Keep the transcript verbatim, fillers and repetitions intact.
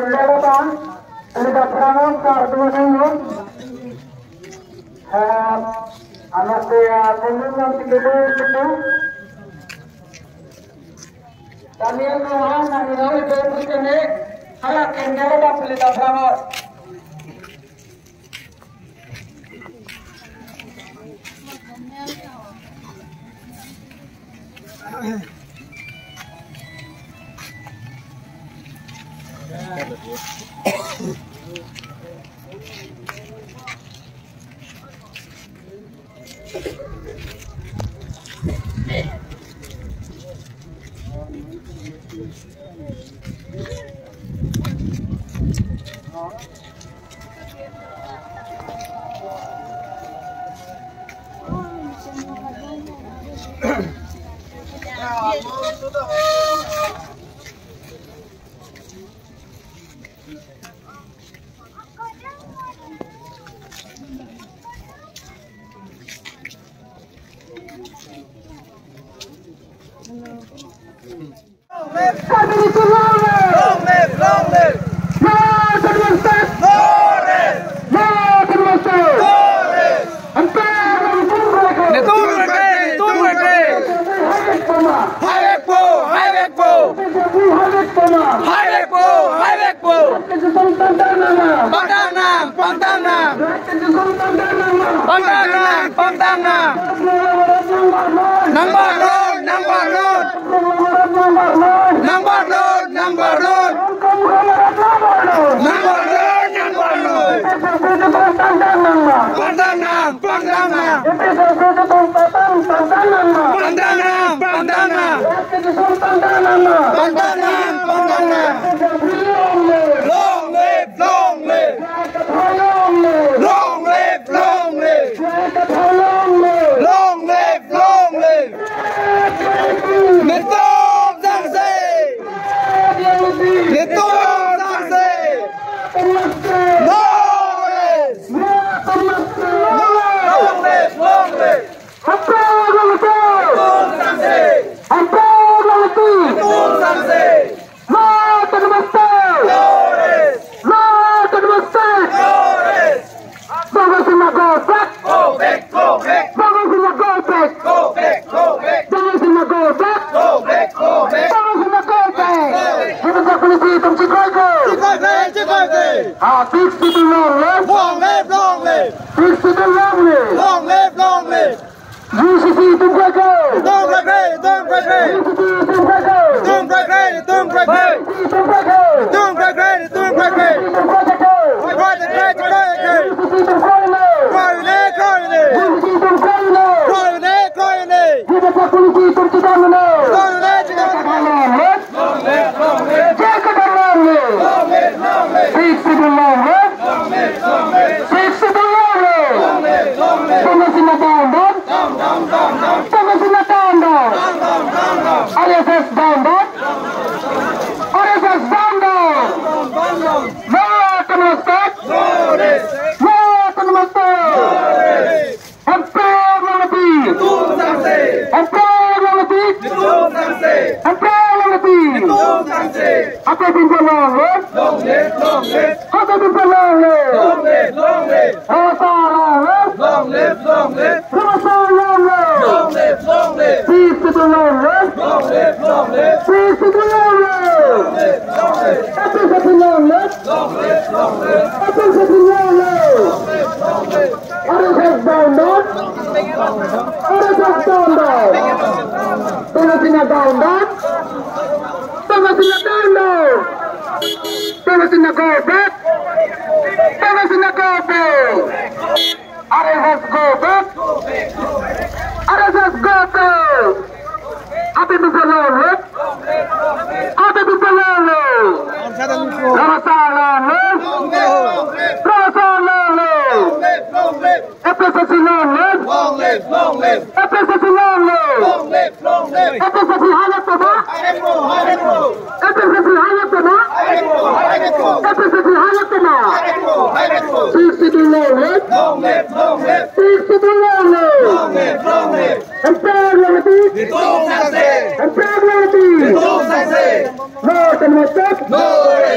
Pilihan Prabangor sar dua minggu. Eh, anak saya, eh, kunjung yang tiga puluh itu. Daniel Rohan, Daniel Rohan, itu kene, anak yang dia dapat Pilihan Prabangor. Long live! Long live! Long live! No to the mistake! No rest! No to the mistake! No rest! Netum krekre, netum krekre. Hai vekpo, hai vekpo. Hai vekpo, hai vekpo. Pangtang nang, pangtang nang. Pangtang nang, pangtang nang. Nang barlon, nang barlon. Nang barlon, nang barlon. Nang barlon, nang barlon. Pangtang nang, pangtang nang. Pangtang nang, pangtang nang. Pangtang nang, pangtang nang. Long live, long live. Long live, long live. Long live, long live. Netum sangse. Netum sangse. No rest. No rest. Long live, long live. Netum sangse. Netum sangse. No to the mistake! No to the mistake! Bangladesh na go back! Go back, go back! Bangladesh na go back! Go back, go back! Bangladesh na go back! Go back, go back! Bangladesh na go back! Go back! Bangladesh policy itum chikoi ko! Chikoi ko, chikoi ko! Ah, Sixth Schedule long live! Long live, long live! Sixth Schedule long live! Long live, long live! U C C itum koi ko? Itum koi ko, itum koi ko. U C C itum koi ko? Itum koi ko, itum koi ko. Itum koi ko? Itum koi ko, itum koi ko. Itum koi ko? Koi ko, koi ko, koi ko. U C C itum koi lo? Koi lo, koi lo. U C C itum koi lo? Koi lo, koi lo. Kita policy itum chidam lo? Koi lo, chidam lo. Jakarta long live! Sixth Schedule long live! Sixth Schedule long live! Bangladesh na down down! Bangladesh na down down! R S S down down! R S S down down! No autonomous state! No autonomous state! Hemphu Rangati! Netum sangse! Hemphu Rangati! Netum sangse! Hemphu Rangati! Netum sangse! Happy Binphu long live! Long live, long live! Happy Binphu long live! Long live, long live! Rasa long live! Long live, long live! Rasa long live! Long live, long live! Sixth Schedule long live! Long live, long live! Sixth Schedule long live! Long live, long live! Happy Binphu long live! Long live, long live! Happy Binphu long live! Long live, long live! R S S down down! R S S down down! Bangladesh na down down! Bangladesh na down down! Bangladesh na go back! Bangladesh na go back! R S S go back! R S S go back! Happy Binphu long live! Happy Binphu long live! Rasa long live! Rasa long live! F S S C long live! Long live, long live! F S S C long live! Long live, long live! F S S C hai vekpo ma? Hai vekpo, hai vekpo! F S S C hai vekpo ma? Hai vekpo, hai vekpo! F S S C hai vekpo ma? Hai vekpo, hai vekpo! Sixth Schedule long live! Long live, long live! Sixth Schedule long live! Long live, long live! Hemphu Rangati! Netum sangse! Hemphu Rangati! Netum sangse! No autonomous state! No rest!